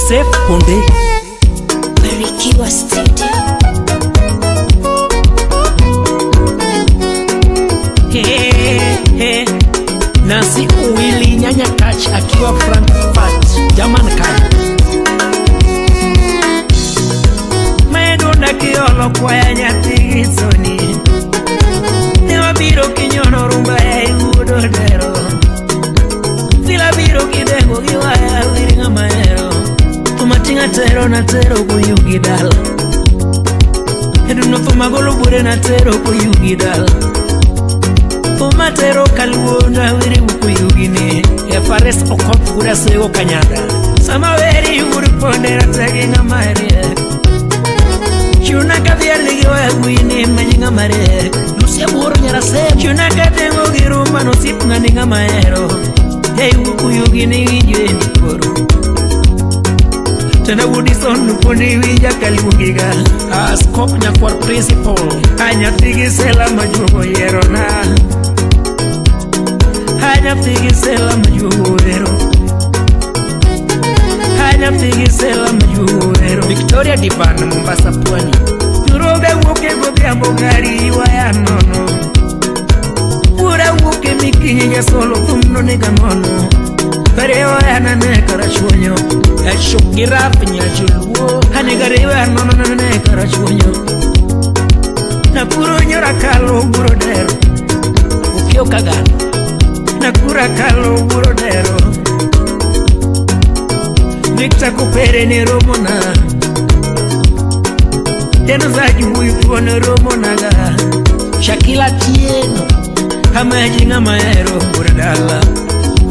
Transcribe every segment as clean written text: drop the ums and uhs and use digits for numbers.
Joseph Konde. Barikiwa Studio. Hey, hey. Nancy Uwili Nyanya Kach akiwa Frankfurt, German kai. Medunda kiolo kwaya nyathi gi soni. Ne wabiro kinyono rumba e udo dero. Fila biro kidengo gi waya wir ng'ama hero. Thuma ting'a tero na tero koyugi dala. Eduno thuma golo bure na tero koyugi dala. Thuma tero kaluo na wiri koyugi ni. E Fares Okoth Gura Sego Kanyada. Sama weri yugur ponde rategi ng'ama riek. Chuna kadhial gi waya gwini manyi ng'ama riek. Lucia Buoro Nyarasem. Chuna katengo gi rumba nosip ng'ani ng'ama hero. Ei kuyugi ni winjo e koro. Tena wuodi son puondi winja kaluongiga. Askop Nyakwar Principal. A nyathi gi sela majuogo yierona. A nyathi gi sela majuogo wero. A nyathi gi sela majuogo wero. Victoria Divan Mombasa Pwani. Jurobe wuok e godhiambo gari ywaya nono. Wuora wuok e mikinyi jasolo thum nonega nono. Karewa nane karachuonyo. Eshuk gi rap nyajoluo. Ane karewa nono nane karachuonyo. Nakuro nyora kalo buro dero. Ukio Kagano. Nakura kalo buro dero. Victor Kupere ne romona. Teno za juwi tuone romonaga. Shakila Tieno. Amaji ng'ama hero buro dala.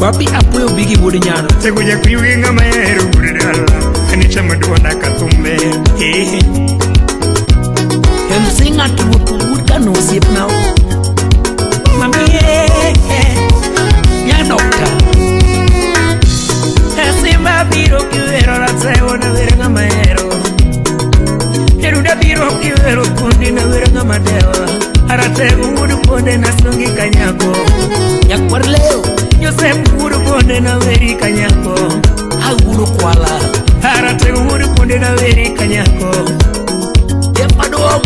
Papi Apuyo Bigi Wuod Nyano. Tego jakwiwi ng'ama hero buro dala. Anichamo duonda kathumbe. MC ng'ato wuoth wuod Kano osiepna. Mami Nya dokta. Simba biro kiwero ratego na wero ng'ama hero. Jeruda biro kiwero kundi na wero ng'ama dewa. Aratego wuod ponde na songi kanyako. Nyakwar Leo. Joseph wuod ponde na weri kanyako. Awuodo Kwala. Aratego wuod ponde na weri kanyako. Jepadom.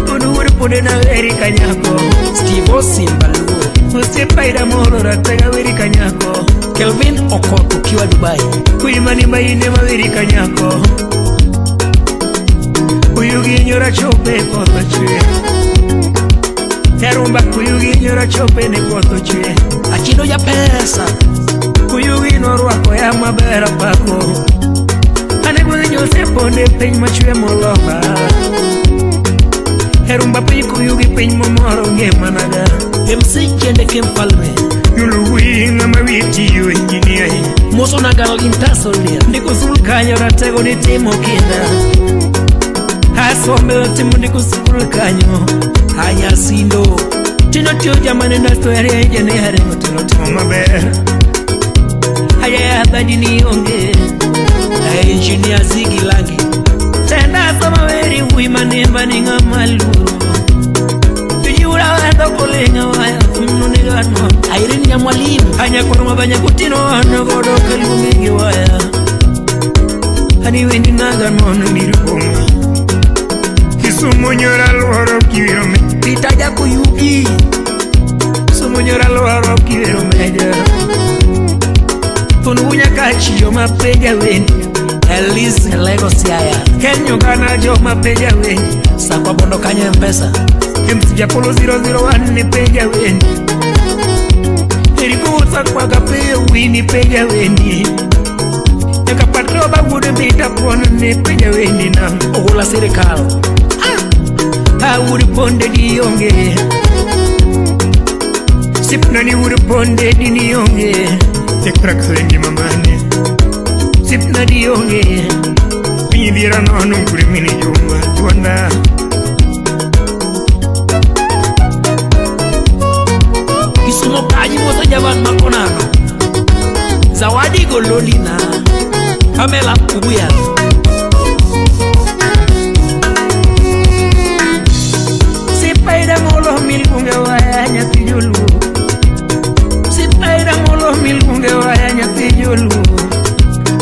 Wuod wuod ponde na weri kanyako. Steve Osimba Luo. Osiepa moro ratega weri kanyako. Kelvin Okoth ukiwa Dubai. Kuimani maine maweri kanyako. Kuyugi nyora chope koth chwe. Terumba kuyugi nyora chope ne koth chwe. Achido ja pesa. Kuyugi norwako ya maber apako. Ane gweng' Joseph onde piny machwe moloba. Erumba piny kuyugi piny momoro ngimanaga. MC Chende Kimfalme. Yuluwi ng'ama witiyo engineer. Moso nagal intasolia. Ndiko sul kanyo ratego ni timo kinda. Asombe timo ndiko skul kanyo. Anya sindo. Tino tiyo jamane ndasto yari engineer ngotelo timo maber. Aya dhadi ni onge. Engineer Ziggy Langi. Tenda soma weri wi manemba ni ng'ama luoro. Tujiura wendo kolenga waya thumno ni gano. Irene Nyamwalimu. Anya kono mabanya kutino ano godo kaluonge gi waya. Ani wendi naga nono miruboma. Kisumu nyora luoro kiwiro me. Peter Jakuyugi. Kisumu nyora luoro kiwiro meja. Thun wunya kachi joma penja wendi. Elise Lego Siaya. Kenyo kana joma penja wendi. Sakwa Bondo kanyo Mpesa. MC Japolo 001 ni penja wendi. Erikuza kwa kapeyo wini penja wendi. Nyaka patroba wuod mbita puon ni penja wendi na. Ogola sirikal. Ah wuod ponde di onge. Sipna ni wuod ponde di ni onge. Tekra kalengi mamane. Sipna di onge. Pinyi dhiera nono ngure mini juma tuanda. Kisumo kaji mosa javan makonano. Zawadi gololina. Pamela Ubuya. Sipaida molo milkunge waya nyathi joluo. Sipaida molo milkunge waya nyathi joluo.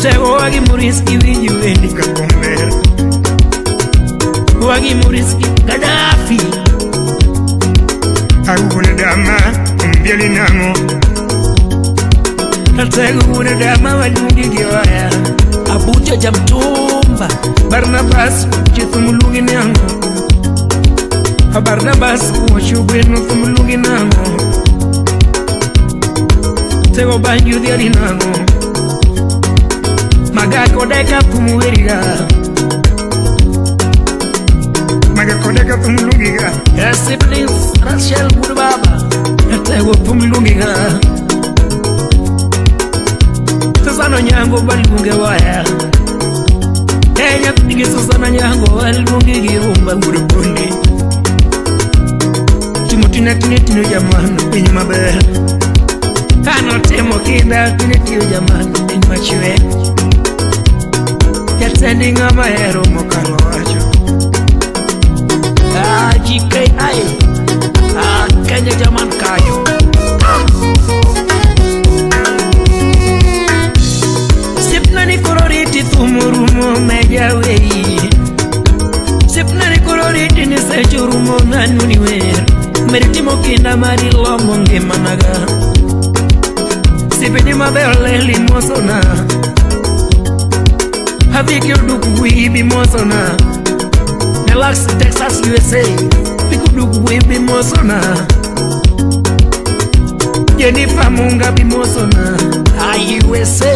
Tego Wagi Muriski winji wendi kakomber. Wagi Muriski Gaddafi. Awuone dama umbieli nang'o. Ratego wuone dama waluongi gi waya. Abuja jamtumba. Barnabas chithum luongi nang'o. Barnabas wuocho gweno thum luongi nang'o. Tego banjo dhiali nang'o. Magako deka thum weriga. Magako deka thum luongiga. Siblings Rachel Gudbaba. Tego thum luongiga. Susana Nyango baluonge waya. Nyathigi Susana Nyango waluongi gi rumba gudubundi. Timo tina tine tino jamano piny maber. Kano timo kinda tine tiyo jamano piny machwe. Jatendi ng'ama hero mokalo wacho. GKI Kenya jaman kayo. Sipnani kororiti thumurumo meja wei. Sipnani kororiti ni sechurumo nanuni wer. Meritimo kinda mari lomo ngimanaga. Sipini maber leli mosona. Haviki oduku wibi mosona. Relax Texas USA. Pikuduku wibi mosona. Jennifer Munga bimosona. USA.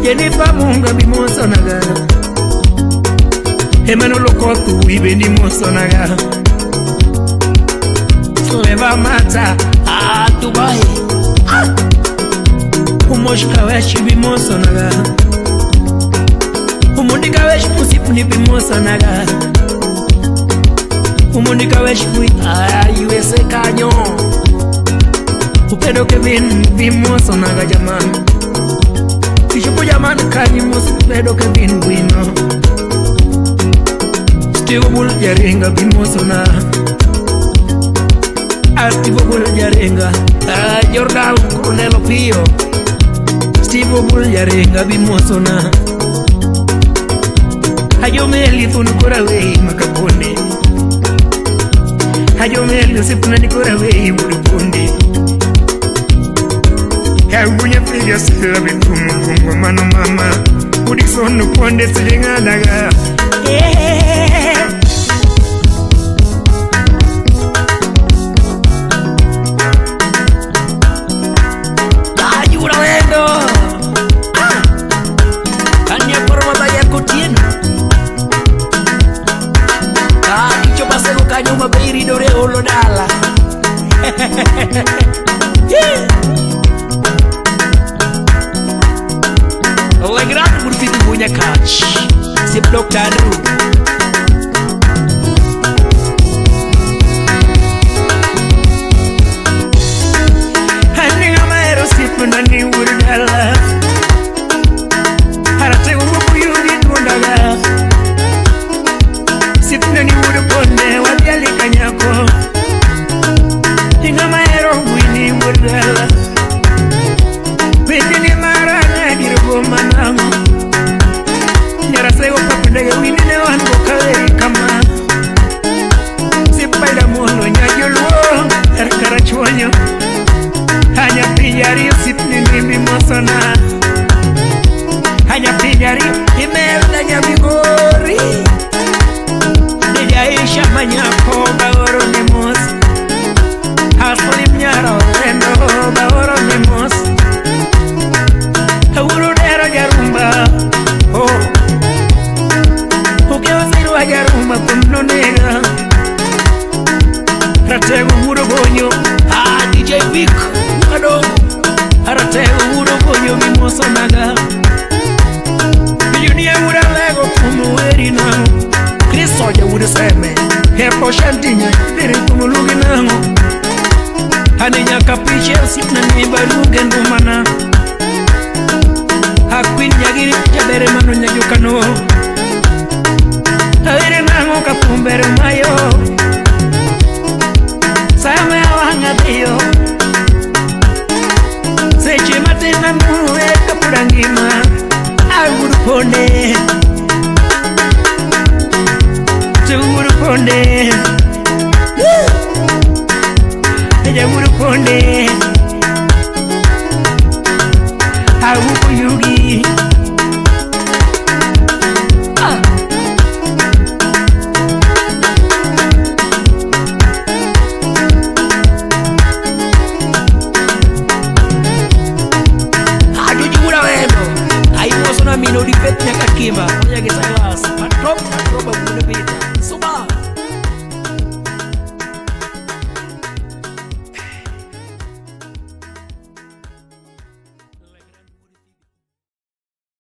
Jennifer Munga bimosonaga. Emmanuel Okoth wibe ni mosonaga. Sleva Mata Dubai. Umoshka weshi bimosonaga. Umundika weshi pusipuni bimosonaga. Umundika weshi pui USA kanyo. Upendo Kevin bimosonaga jamani. Kishupo jamani kanyi mosi Upendo Kevin wino. Steve Bull Jaringa bimosona. Steve Bull Jaringa. Jordan Coronel Pio. Steve Bull Jaringa bimosona. Hajomeli thun kora wei makapone. Hajomeli osipna ni kora wei wudupunde. Awunya figa sila bitumu kungo mano mama. Udikson uponde silinganaga. Ayura wendo. Ania poromata ya kotieno. Kicho pasego kanyo mabeiri dore olo dala. Legrand murfiti bunya kach. Sip Dr. Andrew. Hani ngama sip nani wurdala. Harate ubuyu gidundaga. Sip nani wurponde wadiali kanyako. Ngama ero wini wurdala. Wini mara dirbo manamo. Nyarasego papndege wini ne wango kaweri kama. Sipaida mono nyajoluo erkarachuonyo. Hanya pijari sipni mimi mosona. Hanya pijari Imelda nyamigori. Nijaisha manyako baoro ni mos. Hasoli mnyaro endo baoro ni mos. Awuro dero jarumba. Oh. Ukewa jarumba kumnonega. Ratego wuro bonyo. DJ Vic Kadongo. Ratego wuro bonyo mimosonaga. Junia wura lego kumuweri nango. Kristo ja wudu seme. Hepo shantinya diri kumulugi nango. Hane nyaka piche sipna ni baruge ndumana. Hakwin nyagiri jabere mano nyajukano. Awere nango kapumbere mayo. Sama awanga deyo. Seche matin amuwe kapurangima. Konde. Meja wuod Konde. Awuko yugi. Ajuji wuod Awendo. Aimoso na min odi pet nyaka Kimba. Onya gi Silas. Patrop.